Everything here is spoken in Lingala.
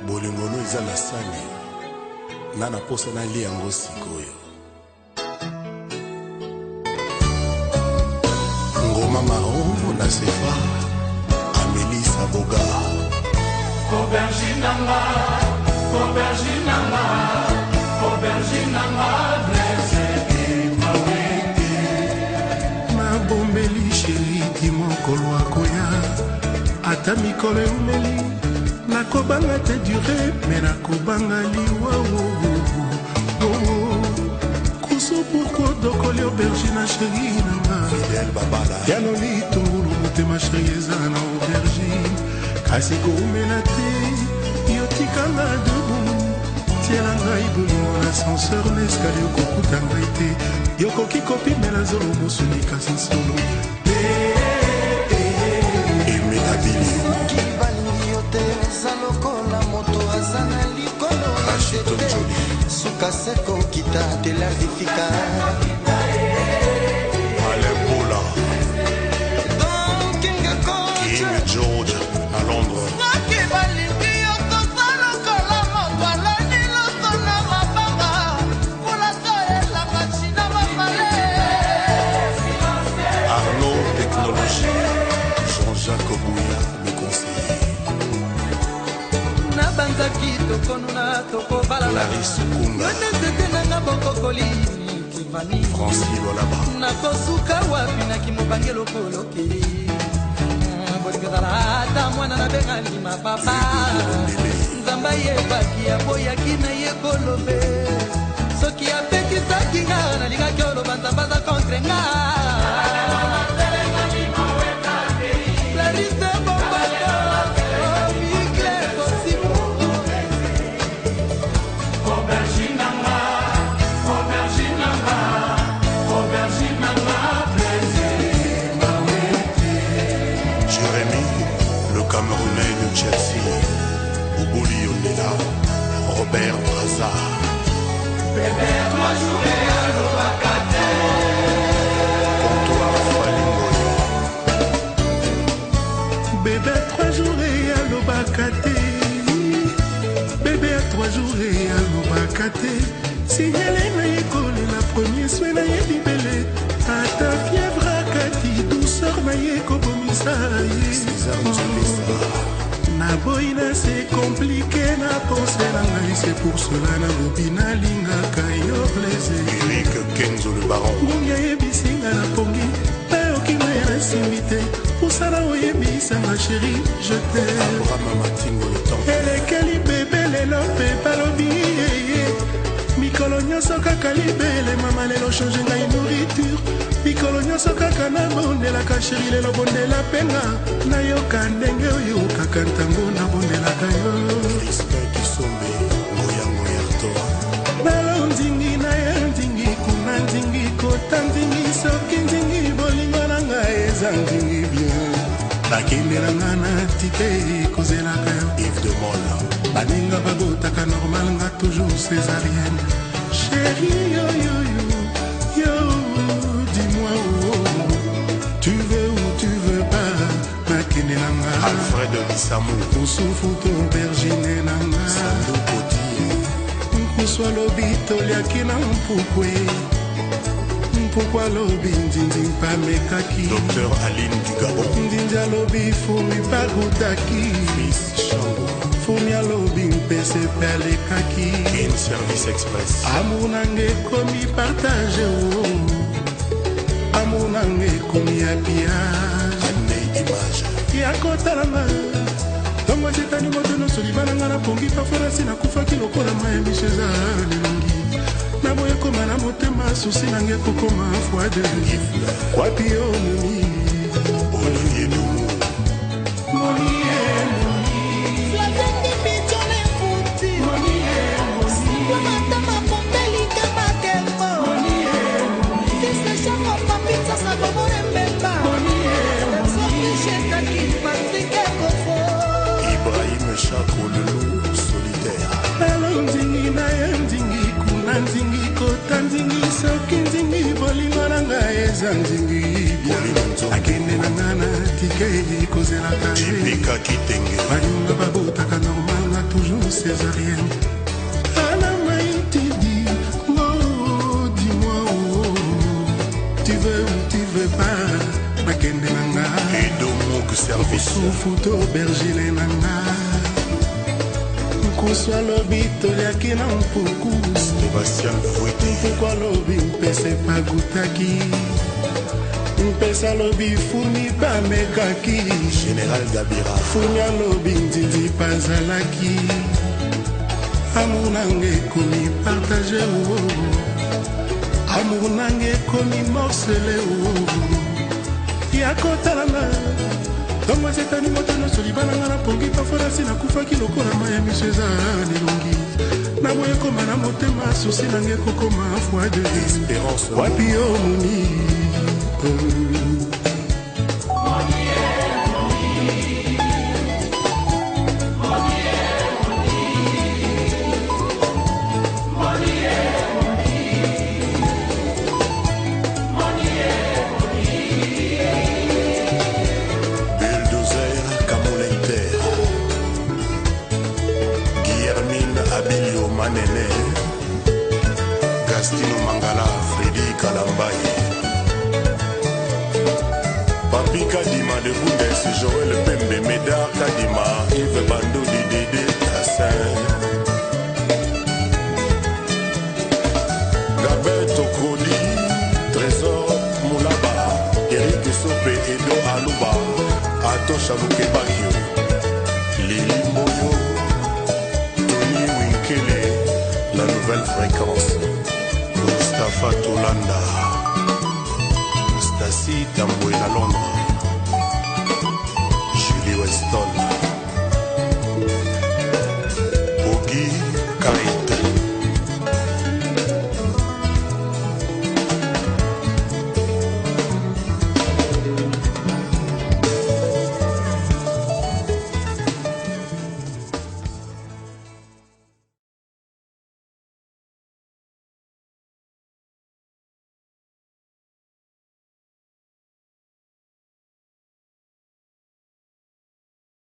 Bolingo no eza na sani nga na posa nalia yango sikoyo. Ngoma Maron na Sefa Amélie Saboga. Aubergine nanga, aubergine nanga, aubergine nanga, Blaise Mawete. Nabombeli sheri ti mokolo akoya ata mikolo eumeli nakobanga te dure me nakobanga liwa kusu pourkui odokoli aubergine na sheri nanga yanoli tungulu motema sheri eza na aubergine kasi koumela te yo tikanga debout tiela ngai bolingo na ascenseur na eskali okokuta ngai te yokoki kopimela zolo mosuni kasi nsolo te. Aimé Abili. Soki balingi yo te, oza lokola moto aza na likolo ya Rachid nzete. Njoli. Suka se kokita telardifika. Alain Bola. Donc Kinga King coach. George à Londres. Soki balingi yo, toza lokola moto alali loso na mabanga, mbula so elanga ntina bamale. Arnaud Technologie. Jean-Jacques Bouya, le conseiller. Nabanzaki tokonuna tokobalana. Clarisse Kunga. Yo nde nzete nanga bokokoli Tivani. Francis Lolaba. Nakosuka wapi naki mobange lokoloke bolingo ezala ata mwana nabengani mapapa. Hugues Bolondele. Nzambe ayebaki aboyaki na ye kolobe soki apekisaki nga nalingaki oloba nzambe aza contre nga. Clarisse Bombato, Mikle Kosimu. Aubergine nanga, aubergine nanga, aubergine nanga, Blaise Mawete. Jérémy, le Camerounais de Chelsea. Boubouli Yondela. Robert Brazza. Bébé, 3 jours et alobaka te. Comptoir Falingoy. Bébé ya 3 jours e alobaka te, bébé ya 3 jours e alobaka te, signale na ye kolela premier soin na ye libele ata fièvre akati douceur na ye kobomisa ye. César Nzulesa. Naboyi na se compliqué na pense na ngai, c'est pour cela nalobi nalingaka yo Blaise. Eric Kenzo le baron. Ngungi ayebisi nga na pongi nayoki mai nasimbi te mosala oyebisanga chéri je t'aime. Abraham Matingo le temple. Elekeli bebe lelo mpe balobi yeye mikolo nyonso kaka libele mama lelo change ngai nourriture mikolo nyonso kaka nabondelaka chéri lelo bondela mpenga nayoka ndenge oyokaka ntango nabondelaka yo. Crispin Kisombe. Ngoya Ngoya Toa. Nalo nzingi na ye nzingi kuna nzingi kota nzingi soki nzingi bolingo na ngai eza nzingi bien nakendela nga na tike kozelaka yo. Yves de Moll. Baninga babotaka normal nga toujours césarienne chéri yoyoyo yo dis-moi oh, tu veux ou tu veux pas nakende na nga. Alfred Missamou. Mosufu to aubergine na nga. Sandou Koti. Nkusu alobi toliaki na mpukwe mpuku alobi nzinzi mpamekaki. Docteur Aline du Gabon. Nzinzi alobi fumi mpakutaki. Fils Chango. Fumi alobi mpese mpe alekaki. In Service Express. Amour nanga ekomi partage o amour nanga ekomi ya pillage. Adney Image. Ya kotalanga ntongo etani moto nyonso libala nga napongi parfois nasi nakufaki lokola mai ya miso eza lelongi naboye ekoma na motema susi nanga ekokoma froide wapi yo moni. Olivier Doumou. Moni ye moni. Moni ye moni. Moni ye Ibrahim Chako le loup solitaire. Nalo nzingi na ye nzingi kuna nzingi kota nzingi soki nzingi bolingo na ngai eza nzingi bien Pauline Nzongo. Akende na nga na tike kozelaka Jipika Kitenge. Baninga babotaka normal na toujours césarienne. Ala maitidi, oh, dis-moi, oh, tu veux ou tu veux pas, nakende na nga. Edo Mouk Service. Sufu to aubergine na nga. Nkusu alobi toliaki na mpuku. Sébastien Fouete. Mpuku alobi mpese pagutaki. Mpese alobi funi bamekaki. Général Gabira. Funi alobi nzinzi bazalaki. Amour nanga ekomi partage o. Amour nanga ekomi morcele o. Ya kotalana ntongo esetani moto nyonso libalanga na pongi pafolasi nakufaki lokola mai ya miso eza nelongi na boye ekoma na motema susi nanga ekokoma fois de Espérance. Wapi yo moni. Bulldozer Kamulenter. Guillermine Abilio Manene. Gastino Mangala, Freddy Kalambaye. Papi Kadima de Bundes, Joël Pembe, Médard Kadima, Yves Bando Didi Tassin. Gabin Tokoli, Trésor Moulaba, Eric Sope, Edo Aluba, Atosha Lukebakio, Lili Mboyo, Tony Winkele, La Nouvelle Fréquence, Mustapha Tolanda, Stacy Tamboué à Londres, Julie Weston, Ogi Kaita.